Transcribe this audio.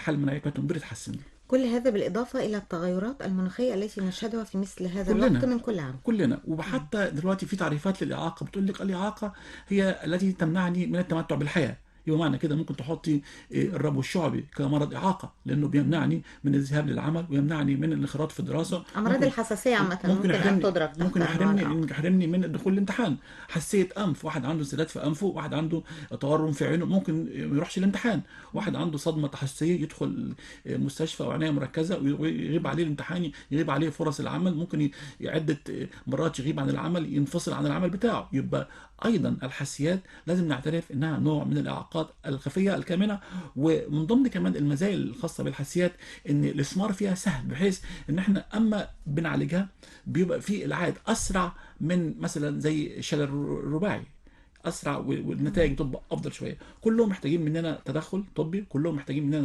الحالة المناعية بتاعتهم بتتحسن. كل هذا بالإضافة إلى التغيرات المناخية التي نشهدها في مثل هذا الوقت من كل عام. كلنا. وحتى دلوقتي في تعريفات للإعاقة بتقول لك الإعاقة هي التي تمنعني من التمتع بالحياة. يبقى معنى كده ممكن تحطي الربو الشعبي كمرض إعاقة، لأنه بيمنعني من الذهاب للعمل ويمنعني من الانخراط في الدراسة. أمراض الحساسية عامة ممكن أن تدرك تحت ممكن أنواع يحرمني الإعاقة. يحرمني من الدخول الامتحان. حساسية أنف، واحد عنده انسداد في أنفه، واحد عنده تورم في عينه، ممكن ما يروحش الامتحان. واحد عنده صدمة تحسسية يدخل مستشفى أو عناية مركزة ويغيب عليه الامتحان، يغيب عليه فرص العمل، ممكن عدة مرات يغيب عن العمل، ينفصل عن العمل بتاعه. يبقى أيضا الحساسيات لازم نعترف إنها نوع من الإعاقات الخفية الكامنة. ومن ضمن كمان المزايا الخاصة بالحساسيات إن الاستثمار فيها سهل، بحيث إن إحنا أما بنعالجها بيبقى في العائد أسرع من مثلا زي الشلل الرباعي، أسرع والنتائج تبقى أفضل شوية. كلهم محتاجين مننا تدخل طبي، كلهم محتاجين مننا